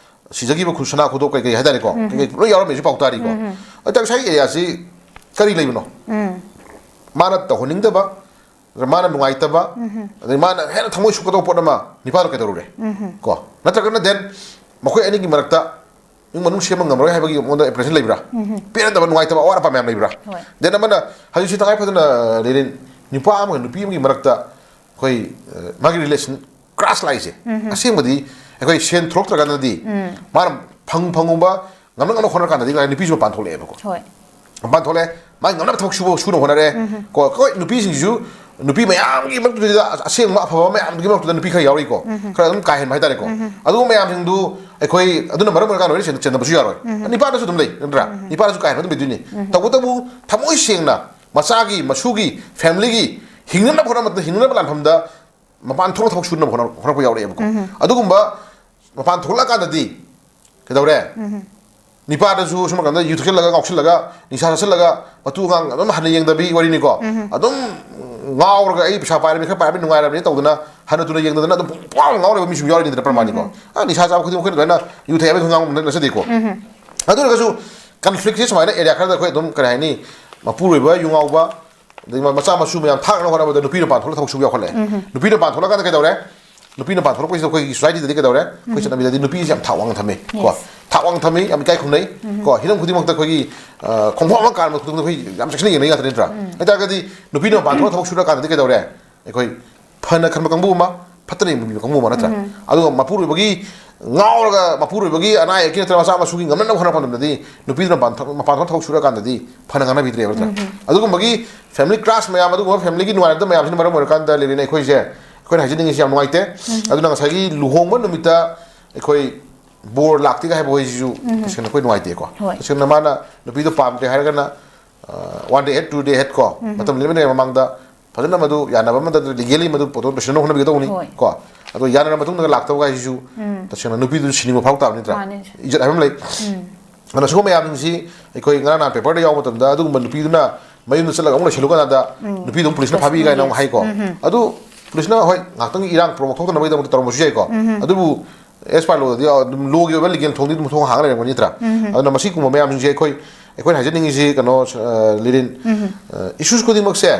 ꯁꯤꯖꯈꯤꯕ ꯈꯨ-, ꯁꯅꯥ ꯈꯨꯗꯣꯞ ꯀꯩꯀꯩ ꯍꯥꯏꯇꯥꯔꯦꯀꯣ, ꯀꯩꯀꯩ ꯂꯣꯏ ꯌꯥꯎꯔꯝꯃꯦꯁꯨ ꯄꯥꯎ ꯇꯥꯔꯤꯀꯣ꯫ ꯑꯗ ꯉꯁꯥꯏ ꯑꯦꯔꯤꯌꯥꯁꯤ ꯀꯔꯤ ꯂꯩꯕꯅꯣ? ꯃꯥꯅ ꯇꯧꯍꯟꯅꯤꯡꯗꯕ, ꯃꯥꯅ ꯅꯨꯡꯉꯥꯏꯇꯕ, ꯑꯗꯩ ꯃꯥꯅ ꯍꯦꯟꯅ ꯊꯃꯣꯏ ꯁꯣꯛꯀꯗꯧꯕ ꯄꯣꯠ ꯑꯃ ꯅꯤꯄꯥꯗꯣ ꯀꯩꯗꯧꯔꯨꯔꯦ? ꯀꯣ, ꯅꯠꯇ꯭ꯔꯒꯅ ꯗꯦꯟ ꯃꯈꯣꯏ ꯑꯅꯤꯒꯤ ꯃꯔꯛꯇ ꯏꯃꯨꯡ ꯃꯅꯨꯡ ꯁꯦꯝꯕ ꯉꯝꯃꯔꯣꯏ ꯍꯥꯏꯕꯒꯤ ꯃꯉꯣꯟꯗ ꯏꯝꯄ꯭ꯔꯦꯁꯟ ꯂꯩꯕ꯭ꯔꯥ? ꯄꯦꯟꯅꯗꯕ, ꯅꯨꯡꯉꯥꯏꯇꯕ, ꯑꯋꯥꯠ ꯑꯄꯥ ꯃꯌꯥꯝ ꯂꯩꯕ꯭ꯔꯥ? ꯍꯣꯏ꯫ ꯗꯦꯟ ꯑꯃꯅ ꯍꯧꯖꯤꯛꯁꯤ ꯇꯉꯥꯏ ꯐꯗꯅ ꯂꯤꯔꯤꯟ ꯅꯨꯄꯥ ꯑꯃꯒ ꯅꯨꯄꯤ ꯑꯃꯒꯤ ꯃꯔꯛꯇ ꯑꯩꯈꯣꯏ, ꯑ, ꯃꯥꯒꯤ ꯔꯤꯂꯦꯁꯟ ꯀ꯭ꯔꯥꯁ ꯂꯥꯛꯏꯁꯦ, ꯑꯁꯦꯡꯕꯗꯤ ꯑꯩꯈꯣꯏ ꯁꯦꯟ ꯊꯣꯛꯂꯛꯇ꯭ꯔꯀꯥꯟꯗꯗꯤ ꯃꯥꯅ ꯐꯪ ꯐꯪꯉꯨꯕ, ꯉꯝꯅ ꯉꯝꯅ ꯍꯣꯠꯅꯔꯀꯥꯟꯗꯗꯤ ꯉꯥꯏ ꯅꯨꯄꯤꯁꯨ ꯃꯄꯥꯟ ꯊꯣꯛꯂꯛꯑꯦꯕꯀꯣ꯫ ꯍꯣꯏ꯫ ꯃꯄꯥꯟ ꯊꯣꯛꯂꯛꯑꯦ, ꯃꯥꯒꯤ ꯉꯝꯅꯕ ꯊꯕꯛ ꯁꯨꯕ ꯁꯨꯅ ꯍꯣꯠꯅꯔꯦ꯫ ꯀꯣ, ꯑꯩꯈꯣꯏ ꯅꯨꯄꯤꯁꯤꯡꯁꯤꯁꯨ ꯅꯨꯄꯤ ꯃꯌꯥꯝꯒꯤ ꯃꯔꯛꯇꯨꯗ ꯑꯁꯦꯡꯕ ꯑꯐꯕ ꯃꯌꯥꯝꯒꯤ ꯃꯔꯛꯇꯨꯗ ꯅꯨꯄꯤ ꯈꯔ ꯌꯥꯎꯔꯤꯀꯣ꯫ ꯈꯔ ꯑꯗꯨꯝ ꯀꯥ ꯍꯦꯟꯕ ꯍꯥꯏꯇꯥꯔꯦꯀꯣ꯫ ꯑꯗꯨꯒꯨꯝꯕ ꯃꯌꯥꯝꯁꯤꯡꯗꯨ ꯑꯩꯈꯣꯏ, ꯑꯗꯨꯅ ꯃꯔꯝ ꯑꯣꯏꯔꯀꯥꯟꯗ ꯂꯣꯏꯅ ꯆꯦꯟ-, ꯆꯦꯟꯗꯕꯁꯨ ꯌꯥꯔꯣꯏ꯫ ꯅꯤꯄꯥꯗꯁꯨ ꯑꯗꯨꯝ ꯂꯩ, ꯅꯠꯇ꯭ꯔꯥ? ꯅꯤꯄꯥꯗꯁꯨ ꯀꯥ ꯍꯦꯟꯕ ꯑꯗꯨꯝ ꯂꯩꯗꯣꯏꯅꯤ꯫ ꯇꯧꯕꯇꯕꯨ ꯊꯃꯣꯏ ꯁꯦꯡꯅ ꯃꯆꯥꯒꯤ, ꯃꯁꯨꯒꯤ, ꯐꯦꯃꯤꯂꯤꯒꯤ ꯍꯤꯡꯅꯅꯕ ꯍꯣꯠꯅꯕ ꯃꯇꯝꯗ, ꯍꯤꯡꯅꯅꯕ ꯂꯥꯟꯐꯝꯗ ꯃꯄꯥꯟ ꯊꯣꯛꯅ ꯊꯕꯛ ꯁꯨꯅꯕ ꯍꯣꯠꯅ-, ꯍꯣꯠꯅꯔꯛꯄ ꯌꯥꯎꯔꯛꯑꯦꯕꯀꯣ꯫ ꯑꯗꯨꯒꯨꯝꯕ ꯃꯄꯥꯟ ꯊꯣꯛꯂꯛꯑꯀꯥꯟꯗꯗꯤ ꯀꯩꯗꯧꯔꯦ? ꯅꯤꯄꯥꯗꯁꯨ ꯁꯣꯝ ꯅꯥꯀꯟꯗ ꯌꯨ ꯊꯛꯆꯜꯂꯒ, ꯉꯥꯎꯁꯜꯂꯒ, ꯅꯤꯁꯥ ꯆꯥꯁꯜꯂꯒ, ꯃꯇꯨ ꯑꯉꯥꯡ ꯑꯗꯨꯝ ꯍꯟꯅ ꯌꯦꯡꯗꯕꯤ ꯋꯥꯔꯤꯅꯤꯀꯣ꯫ ꯑꯗꯨꯝ ꯉꯥꯎꯔꯒ ꯑꯩ ꯄꯩꯁꯥ ꯄꯥꯏꯔꯕꯅꯤ, ꯈꯔ ꯄꯥꯏꯔꯕꯅꯤ, ꯅꯨꯡꯉꯥꯏꯔꯕꯅꯤ ꯇꯧꯗꯅ ꯍꯟꯅ ꯊꯨꯅ ꯌꯦꯡꯗꯗꯅ ꯑꯗꯨꯝ ꯄꯨꯡꯉꯥꯎ ꯉꯥꯎꯔꯕ ꯃꯤꯁꯨ ꯌꯥꯎꯔꯤꯅꯤꯗꯅ ꯄ꯭ꯔꯃꯥꯟꯅꯤꯀꯣ꯫ ꯑ, ꯅꯤꯁꯥ ꯆꯥꯕ ꯈꯨꯗꯤꯡꯃꯛ ꯑꯩꯈꯣꯏꯅ ꯑꯗꯨꯃꯥꯏꯅ ꯌꯨ ꯊꯛꯑꯦ ꯍꯥꯏꯕꯒꯤ ꯉꯥꯡꯕ ꯅꯠꯆꯗꯦꯀꯣ꯫ ꯑꯗꯨ ꯑꯣꯏꯔꯒꯁꯨ ꯀꯟꯐ꯭ꯂꯤꯛꯁꯦ ꯁꯨꯃꯥꯏꯅ ꯑꯦꯔꯤꯌꯥ ꯈꯔꯗ ꯑꯩꯈꯣꯏ ꯑꯗꯨꯝ, ꯀꯔꯤ ꯍꯥꯏꯅꯤ, ꯃꯄꯨꯔꯣꯏꯕ ꯌꯨ ꯉꯥꯎꯕ, ꯑꯗꯒꯤ ꯃꯆꯥ ꯃꯁꯨ ꯃꯌꯥꯝ ꯊꯥꯛꯅꯕ ꯍꯣꯠꯅꯕꯗ ꯅꯨꯄꯤꯅ ꯃꯄꯥꯟ ꯊꯣꯛꯂꯒ ꯊꯕꯛ ꯁꯨꯕ ꯌꯥꯎꯈꯠꯂꯛꯑꯦ꯫ ꯅꯨꯄꯤꯅ ꯃꯄꯥꯟ ꯊꯣꯛꯂꯀꯥꯟꯗ ꯀꯩꯗꯧꯔꯦ? ꯅꯨꯄꯤꯅ ꯃꯄꯥꯟ ꯊꯣꯛꯂꯛꯄꯁꯤꯗ ꯑꯩꯈꯣꯏꯒꯤ ꯁꯣꯁꯥꯏꯇꯤꯗꯗꯤ ꯀꯩꯗꯧꯔꯦ? ꯑꯩꯈꯣꯏ ꯆꯠꯅꯕꯤꯗꯗꯤ ꯅꯨꯄꯤꯁꯦ ꯌꯥꯝ ꯊꯥꯛ ꯋꯥꯡꯅ ꯊꯝꯃꯤ ꯀꯣ꯫ Yes. ꯊꯥꯛ ꯋꯥꯡꯅ ꯊꯝꯃꯤ, ꯌꯥꯝ ꯏꯀꯥꯏ ꯈꯨꯝꯅꯩ ꯀꯣ꯫ ꯍꯤꯔꯝ ꯈꯨꯗꯤꯡꯃꯛꯇ ꯑꯩꯈꯣꯏꯒꯤ, ꯑ, ꯈꯣꯡꯐꯝ ꯑꯃ ꯀꯥꯟꯕ ꯈꯨꯗꯤꯡꯃꯛꯇ ꯑꯩꯈꯣꯏ ꯌꯥꯝ ꯆꯦꯛꯁꯤꯟꯅ ꯌꯦꯡꯅꯩ ꯉꯥꯛꯇꯅꯤ, ꯅꯠꯇ꯭ꯔꯥ? ꯑꯗꯨ ꯑꯣꯏꯇꯥꯔꯒꯗꯤ ꯅꯨꯄꯤꯅ ꯃꯄꯥꯟ ꯊꯣꯛꯂꯒ ꯊꯕꯛ ꯁꯨꯔꯀꯥꯟꯗꯗꯤ ꯀꯩꯗꯧꯔꯦ? ꯑꯩꯈꯣꯏ ꯐꯅ ꯈꯟꯕ ꯀꯥꯡꯕꯨ ꯑꯃ, ꯐꯠꯇꯅ ꯌꯦꯡꯕ ꯀꯥꯡꯕꯨ ꯑꯃ, ꯅꯠꯇ꯭ꯔꯥ? ꯑꯗꯨꯒ ꯃꯄꯨꯔꯣꯏꯕꯒꯤ ꯉꯥꯎꯔꯒ, ꯃꯄꯨꯔꯣꯏꯕꯒꯤ ꯑꯅꯥ ꯑꯌꯦꯛꯀꯤ ꯅꯠꯇ꯭ꯔꯒ ꯃꯆꯥ ꯃꯁꯨꯒꯤ ꯉꯝꯅꯅꯕ ꯍꯣꯠꯅꯔꯛꯄ ꯃꯇꯝꯗꯗꯤ ꯅꯨꯄꯤꯗꯨꯅ ꯃꯄꯥꯟ ꯊꯣꯛ-, ꯃꯄꯥꯟ ꯊꯣꯛꯅ ꯊꯕꯛ ꯁꯨꯔꯀꯥꯟꯗꯗꯤ ꯐꯅ ꯉꯥꯡꯅꯕꯤꯗ꯭ꯔꯦꯕ, ꯅꯠꯇ꯭ꯔꯥ? ꯑꯗꯨꯒꯨꯝꯕꯒꯤ ꯐꯦꯃꯤꯂꯤ ꯀ꯭ꯔꯥꯁ ꯃꯌꯥꯝ, ꯑꯗꯨꯒꯨꯝꯕ ꯐꯦꯃꯤꯂꯤꯒꯤ ꯅꯨꯡꯉꯥꯏꯅꯗꯕ ꯃꯌꯥꯝꯁꯤꯅ ꯃꯔꯝ ꯑꯣꯏꯔꯀꯥꯟꯗ ꯂꯩꯔꯤꯅꯦ ꯑꯩꯈꯣꯏꯁꯦ, ꯑꯩꯈꯣꯏꯅ ꯍꯥꯏꯖꯅꯤꯡꯉꯤꯁꯤ ꯌꯥꯝ ꯅꯨꯡꯉꯥꯏꯇꯦ꯫ ꯑꯗꯨꯅ ꯉꯁꯥꯏꯒꯤ ꯂꯨꯍꯣꯡꯕ ꯅꯨꯃꯤꯠꯇ ꯑꯩꯈꯣꯏ ꯕꯣꯔ ꯂꯥꯛꯇꯦꯒ ꯍꯥꯏꯕ ꯋꯥꯍꯩꯁꯤꯁꯨ ꯇꯁꯦꯡꯅ ꯑꯩꯈꯣꯏ ꯅꯨꯡꯉꯥꯏꯇꯦꯀꯣ꯫ ꯍꯣꯏ꯫ ꯇꯁꯦꯡꯅ ꯃꯥꯅ ꯅꯨꯄꯤꯗꯣ ꯄꯥꯝꯗ꯭ꯔꯦ ꯍꯥꯏꯔꯒꯅ, ꯑ, one day ahead, two day ahead ꯀꯣ, ꯃꯇꯝ ꯂꯦꯟꯃꯤꯟꯅꯔꯤꯉꯩ ꯃꯃꯥꯡꯗ ꯐꯖꯅ ꯃꯗꯨ ꯌꯥꯅꯕ ꯑꯃꯗ ꯂꯤꯒꯦꯂꯤ ꯃꯗꯨ ꯄꯣꯠꯇꯣ ꯂꯣꯏꯁꯤꯟꯅꯕ ꯍꯣꯠꯅꯕꯤꯒꯗꯧꯕꯅꯤ꯫ ꯍꯣꯏ꯫ ꯀꯣ, ꯑꯗꯣ ꯌꯥꯅꯔ ꯃꯇꯨꯡꯗ ꯂꯥꯛꯇꯕ ꯍꯥꯏꯁꯤꯁꯨ ꯇꯁꯦꯡꯅ ꯅꯨꯄꯤꯗꯨꯁꯨ ꯁꯤꯅꯤꯡꯕ ꯐꯥꯎ ꯇꯥꯕꯅꯤ, ꯅꯠꯇ꯭ꯔꯥ? ꯃꯥꯅꯦ꯫ ꯏꯖꯠ ꯍꯥꯏꯕ ꯑꯃ ꯂꯩ꯫ ꯑꯗꯨꯅ ꯁꯤꯒꯨꯝꯕ ꯃꯌꯥꯝꯁꯤꯡꯁꯤ ꯑꯩꯈꯣꯏ ꯉꯔꯥꯡ ꯅꯍꯥꯟ ꯄꯦꯄꯔꯗ ꯌꯥꯎꯕ ꯃꯇꯝꯗ ꯑꯗꯨꯒꯨꯝꯕ ꯅꯨꯄꯤꯗꯨꯅ ꯃꯌꯨꯝꯗ ꯆꯠꯂꯒ ꯑꯃꯨꯛ ꯂꯩꯁꯤꯜꯂꯨ ꯀꯥꯟꯗ ꯅꯨꯄꯤꯗꯨ ꯑꯃꯨꯛ ꯄꯨꯂꯤꯁꯅ ꯐꯥꯕꯤ ꯀꯥꯏꯅ ꯑꯃꯨꯛ ꯍꯥꯏꯀꯣ꯫ ꯑꯗꯨ ꯄꯨꯂꯤꯁꯅ, ꯍꯣꯏ, ꯉꯥꯏꯍꯥꯛꯇꯪꯒꯤ ꯏꯔꯥꯡ ꯄ꯭ꯔꯣꯕꯣꯛ ꯊꯣꯛꯇꯅꯕꯒꯤꯗꯃꯛꯇ ꯇꯧꯔꯝꯕꯁꯨ ꯌꯥꯏꯀꯣ꯫ ꯑꯗꯨꯕꯨ ꯑꯦꯁ ꯄꯥꯏ ꯂꯣꯗꯗꯤ ꯑꯗꯨꯝ ꯂꯣꯒꯤ ꯑꯣꯏꯕ ꯂꯤꯒꯦꯜ ꯊꯣꯡꯗꯤ ꯑꯗꯨꯝ ꯊꯣꯡ ꯍꯥꯡꯉ ꯂꯩꯔꯝꯒꯅꯤ, ꯅꯠꯇ꯭ꯔꯥ? ꯑꯗꯨꯅ ꯃꯁꯤꯒꯨꯝꯕ ꯃꯌꯥꯝꯁꯤꯡꯁꯦ ꯑꯩꯈꯣꯏ, ꯑꯩꯈꯣꯏꯅ ꯍꯥꯏꯖꯅꯤꯡꯉꯤꯁꯤ ꯀꯩꯅꯣ, ꯑ, ꯂꯤꯔꯤꯟ, ꯑ, ꯏꯁꯨꯁ ꯈꯨꯗꯤꯡꯃꯛꯁꯦ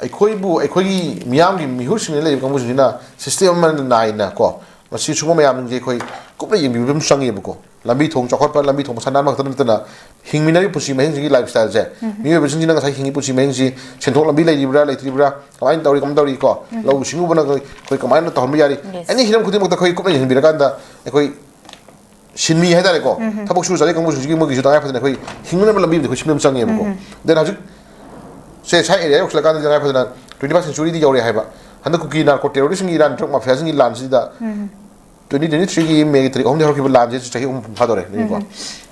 ꯑꯩꯈꯣꯏꯕꯨ, ꯑꯩꯈꯣꯏꯒꯤ ꯃꯤꯌꯥꯝꯒꯤ ꯃꯤꯍꯨꯠꯁꯤꯡꯅ ꯂꯩꯔꯤꯕ ꯀꯥꯡꯕꯨꯁꯤꯡꯁꯤꯅ ꯁꯤꯁꯇꯦꯝ ꯑꯃ ꯅꯥꯏꯅ ꯀꯣ, ꯃꯁꯤ ꯁꯨꯝꯕ ꯃꯌꯥꯝꯁꯤꯡꯁꯦ ꯑꯩꯈꯣꯏ ꯀꯨꯞꯅ ꯌꯦꯡꯕꯤꯕ ꯑꯃꯁꯨ ꯆꯪꯉꯦꯕꯀꯣ꯫ ꯂꯝꯕꯤ ꯊꯣꯡ ꯆꯥꯎꯈꯠꯄ, ꯂꯝꯕꯤ ꯊꯣꯡ ꯃꯁꯥ ꯅꯥꯟꯕ ꯈꯛꯇ ꯅꯠꯇꯅ, ꯍꯤꯡꯃꯤꯟꯅꯔꯤꯕ ꯄꯨꯟꯁꯤ ꯃꯍꯤꯡꯁꯤꯒꯤ ꯂꯥꯏꯐ ꯁ꯭ꯇꯥꯏꯜꯁꯦ, ꯃꯤꯑꯣꯏꯕꯁꯤꯡꯁꯤꯅ ꯉꯁꯥꯏ ꯍꯤꯡꯉꯤ ꯄꯨꯟꯁꯤ ꯃꯍꯤꯡꯁꯤ, ꯁꯦꯟꯊꯣꯛ ꯂꯝꯕꯤ ꯂꯩꯔꯤꯕ꯭ꯔꯥ ꯂꯩꯇ꯭ꯔꯤꯕ꯭ꯔꯥ, ꯀꯃꯥꯏꯅ ꯇꯧꯔꯤ ꯀꯃꯥꯏꯅ ꯇꯧꯔꯤ ꯀꯣ, ꯂꯧꯎ ꯁꯤꯡꯎꯕꯅ ꯑꯩꯈꯣꯏ ꯀꯃꯥꯏꯅ ꯇꯧꯍꯟꯕ ꯌꯥꯔꯤ, ꯑꯦꯅꯤ ꯍꯤꯔꯝ ꯈꯨꯗꯤꯡꯃꯛꯇ ꯑꯩꯈꯣꯏ ꯀꯨꯞꯅ ꯌꯦꯡꯁꯤꯟꯕꯤꯔꯀꯥꯟꯗ ꯑꯩꯈꯣꯏ ꯁꯤꯟꯃꯤ ꯍꯥꯏꯇꯥꯔꯦꯀꯣ, ꯊꯕꯛ ꯁꯨꯔ ꯆꯥꯔꯤ ꯀꯥꯡꯕꯨꯁꯤꯡꯁꯤꯒꯤ ꯃꯣꯏꯒꯤꯁꯨ ꯇꯉꯥꯏ ꯐꯗꯅ ꯑꯩꯈꯣꯏ ꯍꯤꯡꯅꯅꯕ ꯂꯝꯕꯤ ꯑꯃꯗꯤ ꯑꯩꯈꯣꯏ ꯁꯤꯟꯕ ꯑꯃ ꯆꯪꯉꯦꯕꯀꯣ꯫ ꯗꯦꯟ ꯍꯧꯖꯤꯛ ꯁꯦ ꯁꯥꯏ ꯑꯦꯔꯤꯌꯥ ꯌꯧꯁꯤꯜꯂꯛꯀꯥꯟꯗ ꯇꯉꯥꯏ ꯐꯗꯅ ꯇ꯭ꯋꯦꯟꯇꯤ ꯐꯥꯏꯚ ꯁꯦꯟꯆꯨꯔꯤꯗꯤ ꯌꯧꯔꯦ ꯍꯥꯏꯕ꯫ ꯍꯟꯗꯛ ꯀꯨꯀꯤ narco ꯇꯦꯔꯣꯔꯤꯁꯁꯤꯡꯒꯤ Iran, drug ꯃꯥꯐꯤꯌꯥꯁꯤꯡꯒꯤ ꯂꯥꯟꯁꯤꯗ twenty twenty ꯊ꯭ꯔꯤꯒꯤ ꯃꯦꯒꯤ ꯇꯥꯔꯤꯛ ꯑꯍꯨꯝꯗꯒꯤ ꯍꯧꯔꯛꯈꯤꯕ ꯂꯥꯟꯁꯦ ꯆꯍꯤ ꯑꯍꯨꯝ ꯐꯥꯗꯣꯔꯦ꯫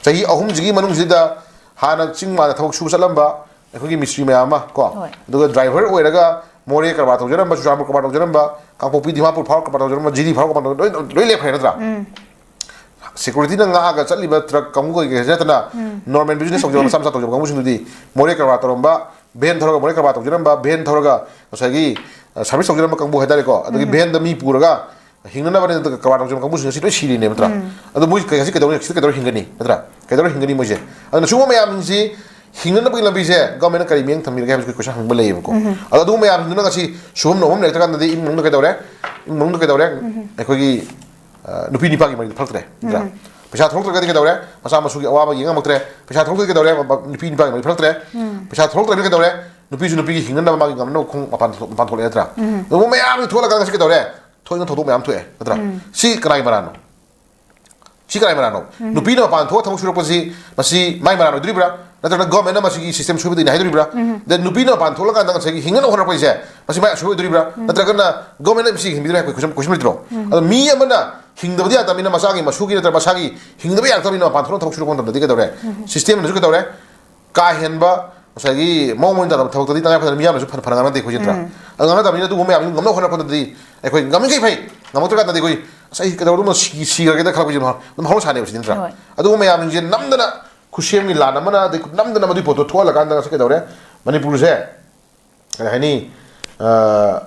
ꯆꯍꯤ ꯑꯍꯨꯝꯁꯤꯒꯤ ꯃꯅꯨꯡꯁꯤꯗ ꯍꯥꯟꯅ ꯆꯤꯡ ꯃꯥꯟꯗ ꯊꯕꯛ ꯁꯨꯕ ꯆꯠꯂꯝꯕ ꯑꯩꯈꯣꯏꯒꯤ ꯃꯤꯁꯇ꯭ꯔꯤ ꯃꯌꯥꯝ ꯑꯃ ꯀꯣ, ꯑꯗꯨꯒ ꯗ꯭ꯔꯥꯏꯚꯔ ꯑꯣꯏꯔꯒ ꯃꯣꯔꯦ ꯀꯔꯕꯥꯔ ꯇꯧꯖꯔꯝꯕ, ꯆꯨꯔꯆꯥꯟꯄꯨꯔ ꯀꯔꯕꯥꯔ ꯇꯧꯖꯔꯝꯕ, ꯀꯥꯡꯄꯣꯛꯄꯤ ꯗꯤꯃꯥꯄꯨꯔ ꯐꯥꯎ ꯀꯔꯕꯥꯔ ꯇꯧꯖꯔꯝꯕ, ꯖꯤꯔꯤ ꯐꯥꯎ ꯀꯔꯕꯥꯔ ꯇꯧꯖꯔꯝꯕ, ꯂꯣꯏ, ꯂꯣꯏ ꯂꯦꯞꯈ꯭ꯔꯦ ꯅꯠꯇ꯭ꯔꯥ? ꯁꯦꯀ꯭ꯌꯨꯔꯤꯇꯤꯅ ꯉꯥꯛꯑꯒ ꯆꯠꯂꯤꯕ ꯇ꯭ꯔꯛ ꯀꯥꯡꯕꯨ ꯀꯩꯀꯩꯁꯦ ꯅꯠꯇꯅ, ꯅꯣꯔꯃꯦꯜ ꯕꯤꯖꯤꯅꯦꯁ ꯇꯧꯖꯕ, ꯃꯆꯥ ꯃꯆꯥ ꯇꯧꯖꯕ ꯀꯥꯡꯕꯨꯁꯤꯡꯗꯨꯗꯤ, ꯃꯣꯔꯦ ꯀꯔꯕꯥꯔ ꯇꯧꯔꯝꯕ, ꯚꯦꯟ ꯊꯧꯔꯒ, ꯃꯣꯔꯦ ꯀꯔꯕꯥꯔ ꯇꯧꯖꯔꯝꯕ, ꯚꯦꯟ ꯊꯧꯔꯒ ꯉꯁꯥꯏꯒꯤ, ꯑ, ꯁꯥꯔꯚꯤꯁ ꯇꯧꯖꯔꯝꯕ ꯀꯥꯡꯕꯨ ꯍꯥꯏꯇꯥꯔꯦꯀꯣ, ꯑꯗꯒꯤ ꯚꯦꯟꯗ ꯃꯤ ꯄꯨꯔꯒ ꯍꯤꯡꯅꯅꯕꯅꯦꯅ ꯀꯔꯕꯥꯔ ꯇꯧꯖꯕ ꯀꯥꯡꯕꯨꯁꯤꯡ ꯑꯁꯤ ꯂꯣꯏ ꯁꯤꯔꯤꯅꯦꯕ ꯅꯠꯇ꯭ꯔꯥ? ꯑꯗꯣ ꯃꯣꯏ ꯀꯩ-, ꯉꯁꯤ ꯀꯩꯗꯧꯔꯤ, ꯁꯤꯗ ꯀꯩꯗꯧꯔ ꯍꯤꯡꯒꯅꯤ ꯅꯠꯇ꯭ꯔꯥ? ꯀꯩꯗꯧꯔ ꯍꯤꯡꯒꯅꯤ ꯃꯣꯏꯁꯦ? ꯑꯗꯨꯅ ꯁꯤꯒꯨꯝꯕ ꯃꯌꯥꯝꯁꯤ ꯍꯤꯡꯅꯅꯕꯒꯤ ꯂꯝꯕꯤꯁꯦ ꯒꯚꯔꯟꯃꯦꯟꯠꯅ ꯀꯔꯤ ꯃꯤꯠꯌꯦꯡ ꯊꯝꯕꯤꯔꯒꯦ ꯍꯥꯏꯕꯁꯤ ꯑꯩꯈꯣꯏ ꯀꯣꯏꯁꯟ ꯍꯪꯕ ꯂꯩꯌꯦꯕꯀꯣ꯫ ꯑꯗꯣ ꯑꯗꯨꯒꯨꯝꯕ ꯃꯌꯥꯝꯁꯤꯡꯗꯨꯅ ꯉꯁꯤ ꯁꯨꯐꯝ ꯅꯣꯝꯐꯝ ꯂꯩꯔꯛꯇ꯭ꯔꯀꯥꯟꯗꯗꯤ ꯏꯃꯨꯡ ꯃꯅꯨꯡꯗ ꯀꯩꯗꯧꯔꯦ? ꯏꯃꯨꯡ ꯃꯅꯨꯡꯗ ꯀꯩꯗꯧꯔꯦ? ꯑꯩꯈꯣꯏꯒꯤ, ꯑ, ꯅꯨꯄꯤ ꯅꯨꯄꯥꯒꯤ ꯃꯔꯤꯗ ꯐꯔꯛꯇ꯭ꯔꯦ ꯅꯠꯇ꯭ꯔꯥ? ꯄꯩꯁꯥ ꯊꯣꯛꯂꯛꯇ꯭ꯔꯒꯗꯤ ꯀꯩꯗꯧꯔꯦ? ꯃꯆꯥ ꯃꯁꯨꯒꯤ ꯑꯋꯥꯕ ꯌꯦꯡ ꯉꯝꯃꯛꯇ꯭ꯔꯦ꯫ ꯄꯩꯁꯥ ꯊꯣꯛꯂꯛꯇ꯭ꯔꯒꯗꯤ ꯀꯩꯗꯧꯔꯦ? ꯅꯨꯄꯤ ꯅꯨꯄꯥꯒꯤ ꯃꯔꯤ ꯐꯔꯛꯇ꯭ꯔꯦ꯫ ꯄꯩꯁꯥ ꯊꯣꯛꯂꯛꯇ꯭ꯔꯒꯗꯤ ꯀꯩꯗꯧꯔꯦ? ꯅꯨꯄꯤꯁꯨ ꯅꯨꯄꯤꯒꯤ ꯍꯤꯡꯅꯅꯕ ꯃꯥꯒꯤ ꯉꯝꯅꯕ ꯈꯣꯡ ꯃꯄꯥꯟ ꯊꯣꯛ-, ꯃꯄꯥꯟ ꯊꯣꯛꯂꯛꯑꯦ ꯅꯠꯇ꯭ꯔꯥ? ꯑꯗꯨꯒꯨꯝꯕ ꯃꯌꯥꯝ ꯊꯣꯛꯂꯀꯥꯟꯗ ꯉꯁꯤ ꯀꯩꯗꯧꯔꯦ? ꯊꯣꯛꯏꯅ ꯊꯧꯗꯣꯛ ꯃꯌꯥꯝ ꯊꯣꯛꯑꯦ ꯅꯠꯇ꯭ꯔꯥ? ꯁꯤ ꯀꯅꯥꯒꯤ ꯃꯔꯥꯜꯅꯣ? ꯁꯤ ꯀꯅꯥꯒꯤ ꯃꯔꯥꯜꯅꯣ? ꯅꯨꯄꯤꯅ ꯃꯄꯥꯟ ꯊꯣꯛꯑ ꯊꯕꯛ ꯁꯨꯔꯛꯄꯁꯤ ꯃꯁꯤ ꯃꯥꯏ ꯃꯔꯥꯜ ꯑꯣꯏꯗꯣꯔꯤꯕ꯭ꯔꯥ? ꯅꯠꯇ꯭ꯔꯒꯅ ꯒꯚꯔꯟꯃꯦꯟꯠꯅ ꯃꯁꯤꯒꯤ ꯁꯤꯁꯇꯦꯝ ꯁꯣꯏꯕꯗꯒꯤꯅꯤ ꯍꯥꯏꯗꯣꯔꯤꯕ꯭ꯔꯥ? ꯗꯦꯟ ꯅꯨꯄꯤꯅ ꯃꯄꯥꯟ ꯊꯣꯛꯂꯀꯥꯟꯗ ꯉꯁꯥꯏꯒꯤ ꯍꯤꯡꯅꯅꯕ ꯍꯣꯠꯅꯔꯛꯄꯁꯦ ꯃꯁꯤ ꯃꯥꯏ ꯑꯁꯣꯏꯕ ꯑꯣꯏꯗꯣꯔꯤꯕ꯭ꯔꯥ? ꯅꯠꯇ꯭ꯔꯒꯅ ꯒꯚꯔꯟꯃꯦꯟꯠꯅ ꯃꯁꯤ ꯌꯦꯡꯁꯤꯟꯕꯤꯗꯣꯏꯔꯥ ꯍꯥꯏꯕ ꯀꯣꯏꯁꯟ, ꯀꯣꯏꯁꯟ ꯂꯩꯇ꯭ꯔꯣ? ꯑꯗꯣ ꯃꯤ ꯑꯃꯅ ꯍꯤꯡꯗꯕꯗꯤ ꯌꯥꯗꯕꯅꯤꯅ, ꯃꯁꯥꯒꯤ ꯃꯁꯨꯒꯤ ꯅꯠꯇ꯭ꯔꯒ ꯃꯁꯥꯒꯤ ꯍꯤꯡꯗꯕ ꯌꯥꯔꯛꯇꯕꯅꯤꯅ ꯃꯄꯥꯟ ꯊꯣꯛꯅ ꯊꯕꯛ ꯁꯨꯔꯛꯄ ꯃꯇꯝꯗꯗꯤ ꯀꯩꯗꯧꯔꯦ? ꯁꯤꯁꯇꯦꯝꯅꯁꯨ ꯀꯩꯗꯧꯔꯦ? ꯀꯥ ꯍꯦꯟꯕ ꯉꯁꯥꯏꯒꯤ ꯃꯑꯣꯡ ꯃꯔꯤꯟ ꯇꯥꯗꯕ ꯊꯕꯛꯇꯗꯤ ꯇꯉꯥꯏ ꯐꯗꯅ ꯃꯤꯌꯥꯝꯅꯁꯨ ꯐꯅ, ꯐꯅ ꯉꯥꯡꯅꯗꯦ ꯑꯩꯈꯣꯏꯁꯦ ꯅꯠꯇ꯭ꯔꯥ? ꯑꯗꯨ ꯉꯥꯡꯅꯗꯕꯅꯤꯅ ꯑꯗꯨꯒꯨꯝꯕ ꯃꯌꯥꯝꯗꯨ ꯉꯝꯅꯕ ꯍꯣꯠꯅꯔꯛꯄꯗꯗꯤ ꯑꯩꯈꯣꯏ ꯉꯝꯃꯤꯈꯩ ꯐꯩ, ꯉꯝꯃꯛꯇ꯭ꯔꯀꯥꯟꯗꯗꯤ ꯑꯩꯈꯣꯏ ꯑꯁ ꯑꯩ ꯀꯩꯗꯧꯔꯗꯧꯅꯣ ꯁꯤ-, ꯁꯤꯈ꯭ꯔꯒꯦꯗ ꯈꯜꯂꯛꯄꯁꯤ ꯑꯗꯨꯝ ꯍꯧꯅ ꯁꯥꯅꯦꯕ ꯁꯤꯗꯤ ꯅꯠꯇ꯭ꯔꯥ? ꯑꯗꯨꯒꯨꯝꯕ ꯃꯌꯥꯝꯁꯤꯡꯁꯦ ꯅꯝꯗꯅ ꯈꯨꯠꯁꯦꯝꯒꯤ ꯂꯥꯟ ꯑꯃꯅ, ꯑꯗꯩ ꯅꯝꯗꯅ ꯃꯗꯨꯒꯤ ꯄꯣꯠꯇꯣ ꯊꯣꯛꯍꯜꯂꯀꯥꯟꯗ ꯉꯁꯤ ꯀꯩꯗꯧꯔꯦ? ꯃꯅꯤꯄꯨꯔꯁꯦ ꯀꯔꯤ ꯍꯥꯏꯅꯤ? ꯑ,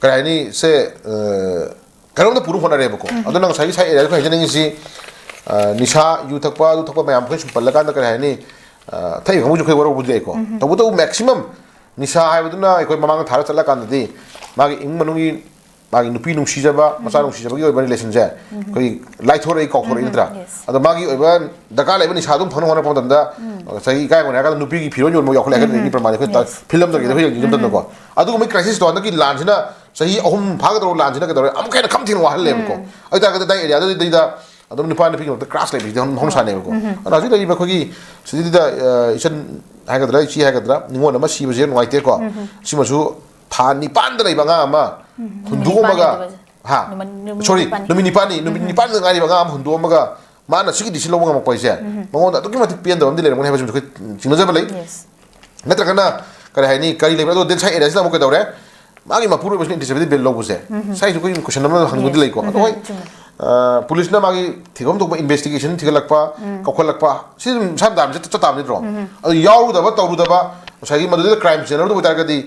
ꯀꯔꯤ ꯍꯥꯏꯅꯤ? ꯁꯦ, ꯑ, ꯀꯩꯅꯣꯝꯗ ꯄꯨꯅꯕ ꯍꯣꯠꯅꯔꯦꯕꯀꯣ꯫ ꯑꯗꯨꯅ ꯉꯁꯥꯏꯒꯤ ꯁꯥꯏ ꯑꯦꯔꯤꯌꯥꯗ ꯑꯩꯈꯣꯏ ꯍꯥꯏꯖꯅꯤꯡꯉꯤꯁꯤ, ꯑ, ꯅꯤꯁꯥ, ꯌꯨ ꯊꯛꯄ, ꯑꯗꯨ ꯊꯛꯄ ꯃꯌꯥꯝ ꯑꯩꯈꯣꯏ ꯁꯨꯝ ꯄꯜꯂꯀꯥꯟꯗ ꯀꯔꯤ ꯍꯥꯏꯅꯤ? ꯑ, ꯊꯛꯏ ꯀꯥꯡꯕꯨꯁꯨ ꯑꯩꯈꯣꯏ ꯋꯥꯔꯧꯕꯗꯤ ꯌꯥꯏꯀꯣ꯫ ꯇꯧꯕꯇꯕꯨ ꯃꯦꯛꯁꯤꯃꯝ ꯅꯤꯁꯥ ꯍꯥꯏꯕꯗꯨꯅ ꯑꯩꯈꯣꯏ ꯃꯃꯥꯡꯗ ꯊꯥꯔ ꯆꯠꯂꯀꯥꯟꯗꯗꯤ ꯃꯥꯒꯤ ꯏꯃꯨꯡ ꯃꯅꯨꯡꯒꯤ ꯃꯥꯒꯤ ꯅꯨꯄꯤ ꯅꯨꯡꯁꯤꯖꯕ, ꯃꯆꯥ ꯅꯨꯡꯁꯤꯖꯕꯒꯤ ꯑꯣꯏꯕ relationꯁꯦ ꯑꯩꯈꯣꯏꯒꯤ ꯂꯥꯏꯊꯣꯔꯛꯏ, ꯀꯥꯎꯊꯣꯔꯛꯏ, ꯅꯠꯇ꯭ꯔꯥ? ꯑꯗꯣ ꯃꯥꯒꯤ ꯑꯣꯏꯕ ꯗꯔꯀꯥꯔ ꯂꯩꯕ ꯅꯤꯁꯥ ꯑꯗꯨꯝ ꯐꯪꯅꯕ ꯍꯣꯠꯅꯔꯛꯄ ꯃꯇꯝꯗ, ꯉꯁꯥꯏꯒꯤ ꯏꯀꯥꯏ ꯈꯨꯝꯅꯩ ꯍꯥꯏꯔꯀꯥꯟꯗ ꯅꯨꯄꯤꯒꯤ ꯐꯤꯔꯣꯟ ꯌꯣꯟꯕ ꯌꯥꯎꯈꯠꯂꯛꯑꯦ ꯍꯥꯏꯅ ꯃꯤ ꯄ꯭ꯔꯃꯥꯟ ꯑꯩꯈꯣꯏ ꯐꯤꯂꯝꯗ ꯀꯩꯗ ꯑꯩꯈꯣꯏ ꯌꯦꯡꯕ ꯃꯇꯝꯗꯀꯣ꯫ ꯑꯗꯨꯒꯨꯝꯕꯒꯤ crisisꯇꯣ ꯍꯟꯗꯛꯀꯤ ꯂꯥꯟꯁꯤꯅ, ꯆꯍꯤ ꯑꯍꯨꯝ ꯐꯥꯒꯗꯧꯔꯕ ꯂꯥꯟꯁꯤꯅ ꯀꯩꯗꯧꯔꯦ, ꯑꯃꯨꯛꯀ ꯍꯦꯟꯅ ꯈꯝ ꯊꯦꯡꯅ ꯋꯥꯍꯜꯂꯦꯕꯀꯣ꯫ ꯑꯗꯨ ꯇꯥꯔꯒꯗꯤ ꯑꯗꯥꯏ areaꯗꯨꯗꯩꯗ ꯑꯗꯨꯝ ꯅꯨꯄꯥ ꯅꯨꯄꯤꯒꯤ ꯃꯔꯛꯇ clash ꯂꯩꯕꯁꯤꯗꯤ ꯍꯧꯅ ꯁꯥꯅꯦꯕꯀꯣ꯫ ꯑꯗꯨꯅ ꯍꯧꯖꯤꯛ ꯂꯩꯔꯤꯕ ꯑꯩꯈꯣꯏꯒꯤ ꯁꯤꯗꯩꯗ, ꯑ, ꯏꯆꯟ ꯍꯥꯏꯒꯗ꯭ꯔꯥ, ꯏꯆꯦ ꯍꯥꯏꯒꯗ꯭ꯔꯥ, ꯅꯤꯉꯣꯜ ꯑꯃ ꯁꯤꯕꯁꯦ ꯅꯨꯡꯉꯥꯏꯇꯦꯀꯣ꯫ ꯁꯤꯃꯁꯨ ꯊꯥ ꯅꯤꯄꯥꯟꯗ ꯂꯩꯕ ꯑꯉꯥꯡ ꯑꯃ ꯍꯨꯟꯗꯣꯛꯑꯝꯃꯒ, ꯅꯤꯄꯥꯟꯅꯤ ꯑꯗꯨꯒ ꯍꯥ? ꯅꯨꯃꯤꯠ, ꯅꯨꯃꯤꯠ ꯁꯣꯔꯤ, ꯅꯤꯄꯥꯟꯅꯤ꯫ ꯅꯨꯃꯤꯠ ꯅꯤꯄꯥꯟꯗ ꯉꯥꯏꯔꯤꯕ ꯑꯉꯥꯡ ꯑꯃ ꯍꯨꯟꯗꯣꯛꯑꯝꯃꯒ ꯃꯥꯅ ꯁꯤꯒꯤ decision ꯂꯧꯕ ꯉꯝꯃꯛꯄ ꯍꯥꯏꯁꯦ ꯃꯉꯣꯟꯗ ꯑꯗꯨꯛꯀꯤ ꯃꯇꯤꯛ ꯄꯦꯟꯗꯕ ꯑꯃꯗꯤ ꯂꯩꯔꯝꯒꯅꯤ ꯍꯥꯏꯕꯁꯤꯃꯁꯨ ꯑꯩꯈꯣꯏ ꯆꯤꯡꯅꯖꯕ ꯂꯩ꯫ ꯅꯠꯇ꯭ꯔꯒꯅ ꯀꯔꯤ ꯍꯥꯏꯅꯤ, ꯀꯔꯤ ꯂꯩꯕ꯭ꯔꯥ? ꯑꯗꯣ ꯗꯦꯟ ꯁꯥꯏ areaꯁꯤꯅ ꯑꯃꯨꯛ ꯀꯩꯗꯧꯔꯦ? ꯃꯥꯒꯤ ꯃꯄꯨꯔꯣꯏꯕꯁꯤꯅ interest ꯄꯤꯗ bail ꯂꯧꯕꯁꯦ, ꯁꯥꯏꯁꯨ ꯑꯩꯈꯣꯏ question ꯑꯃ ꯍꯪꯕꯗꯤ ꯂꯩꯀꯣ꯫ ꯑꯗꯣ ꯍꯣꯏ, ꯑ, ꯄꯨꯂꯤꯁꯅ ꯃꯥꯒꯤ ꯊꯤꯐꯝ ꯊꯣꯛꯄ investigation ꯊꯤꯒꯠꯂꯛꯄ, ꯀꯧꯈꯠꯂꯛꯄ, ꯁꯤ ꯑꯗꯨꯝ ꯁꯝꯅ ꯇꯥꯕꯅꯤ, ꯆꯠ-, ꯆꯠ ꯇꯥꯕꯅꯤ ꯅꯠꯇ꯭ꯔꯣ? ꯑꯗꯣ ꯌꯥꯎꯔꯨꯗꯕ, ꯇꯧꯔꯨꯗꯕ, ꯉꯁꯥꯏꯒꯤ ꯃꯗꯨꯗ crime ꯆꯦꯟꯅꯔꯨꯗꯕ ꯑꯣꯏꯇꯥꯔꯒꯗꯤ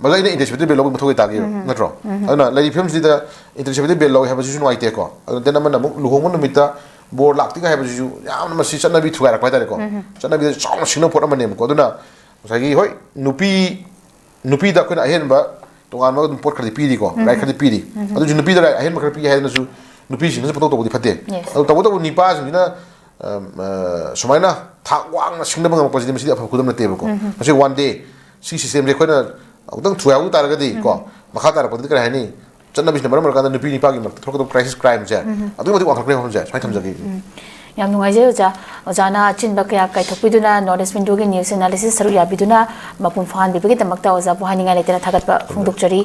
ꯃꯗꯨ ꯑꯩꯅ interest ꯄꯤꯗ bail ꯂꯧꯕꯒꯤ ꯃꯊꯧ ꯂꯩꯇꯥꯒꯦ, ꯅꯠꯇ꯭ꯔꯣ? ꯑꯗꯨꯅ ꯂꯩꯔꯤꯕ ꯐꯤꯕꯝꯁꯤꯗ interest ꯄꯤꯗ bail ꯂꯧꯋꯦ ꯍꯥꯏꯕꯁꯤꯁꯨ ꯅꯨꯡꯉꯥꯏꯇꯦꯀꯣ꯫ ꯑꯗꯨꯅ then ꯑꯃꯅ ꯑꯃꯨꯛ ꯂꯨꯍꯣꯡꯕ ꯅꯨꯃꯤꯠꯇ ꯕꯣꯔ ꯂꯥꯛꯇꯦꯒ ꯍꯥꯏꯕꯁꯤꯁꯨ ꯌꯥꯝꯅ ꯃꯁꯤ ꯆꯠꯅꯕꯤ ꯊꯨꯒꯥꯏꯔꯛꯄ ꯍꯥꯏꯇꯥꯔꯦꯀꯣ꯫ ꯆꯠꯅꯕꯤꯗ ꯆꯥꯎꯅ ꯁꯤꯡꯅꯕ ꯄꯣꯠ ꯑꯃꯅꯦꯕꯀꯣ꯫ ꯑꯗꯨꯅ ꯉꯁꯥꯏꯒꯤ, ꯍꯣꯏ, ꯅꯨꯄꯤ, ꯅꯨꯄꯤꯗ ꯑꯩꯈꯣꯏꯅ ꯑꯍꯦꯟꯕ ꯇꯣꯉꯥꯟꯕ ꯑꯗꯨꯝ ꯄꯣꯠ ꯈꯔꯗꯤ ꯄꯤꯔꯤꯀꯣ, right ꯈꯔꯗꯤ ꯄꯤꯔꯤ꯫ ꯑꯗꯨꯁꯨ ꯅꯨꯄꯤꯗ right ꯑꯍꯦꯟꯕ ꯈꯔ ꯄꯤ ꯍꯥꯏꯗꯅꯁꯨ ꯅꯨꯄꯤꯁꯤꯡꯅꯁꯨ ꯄꯪꯇꯧ ꯇꯧꯕꯗꯤ ꯐꯠꯇꯦ꯫ ꯑꯗꯨ ꯇꯧꯕꯇꯕꯨ ꯅꯤꯄꯥꯁꯤꯡꯁꯤꯅ, ꯑꯝ, ꯑ, ꯁꯨꯃꯥꯏꯅ ꯊꯥꯛ ꯋꯥꯡꯅ ꯁꯤꯡꯅꯕ ꯉꯝꯃꯛꯄꯁꯤꯗꯤ ꯃꯁꯤꯗꯤ ꯑꯐꯕ ꯈꯨꯗꯝ ꯅꯠꯇꯦꯕꯀꯣ꯫ ꯃꯁꯤ one day ꯁꯤ systemꯁꯦ ꯑꯩꯈꯣꯏꯅ ꯑꯃꯨꯛꯇꯪ ꯊꯨꯒꯥꯏꯍꯧ ꯇꯥꯔꯒꯗꯤ ꯀꯣ, ꯃꯈꯥ ꯇꯥꯔꯛꯄꯗꯗꯤ ꯀꯔꯤ ꯍꯥꯏꯅꯤ? ꯆꯠꯅꯕꯤꯁꯤꯅ ꯃꯔꯝ ꯑꯣꯏꯔꯀꯥꯟꯗ ꯅꯨꯄꯤ ꯅꯨꯄꯥꯒꯤ ꯃꯔꯛꯇ ꯊꯣꯛꯀꯗꯕ crisis crimeꯁꯦ ꯑꯗꯨꯛꯀꯤ ꯃꯇꯤꯛ ꯋꯥꯡꯈꯠꯈ꯭ꯔꯦ ꯃꯐꯝꯁꯦ, ꯁꯨꯃꯥꯏꯅ ꯊꯝꯖꯒꯦ꯫ ꯌꯥꯝ ꯅꯨꯡꯉꯥꯏꯖꯩ ꯑꯣꯖꯥ꯫ ꯑꯣꯖꯥꯅ ꯑꯆꯤꯟꯕ ꯀꯌꯥ ꯀꯥꯏꯊꯣꯛꯄꯤꯗꯨꯅ North East Windowꯒꯤ news analysis ꯁꯔꯨꯛ ꯌꯥꯕꯤꯗꯨꯅ ꯃꯄꯨꯡ ꯐꯥꯍꯟꯕꯤꯕꯒꯤꯗꯃꯛꯇ ꯑꯣꯖꯥꯕꯨ ꯍꯥꯏꯅꯤꯡꯉꯥꯏ ꯂꯩꯇꯅ ꯊꯥꯒꯠꯄ ꯐꯣꯡꯗꯣꯛꯆꯔꯤ꯫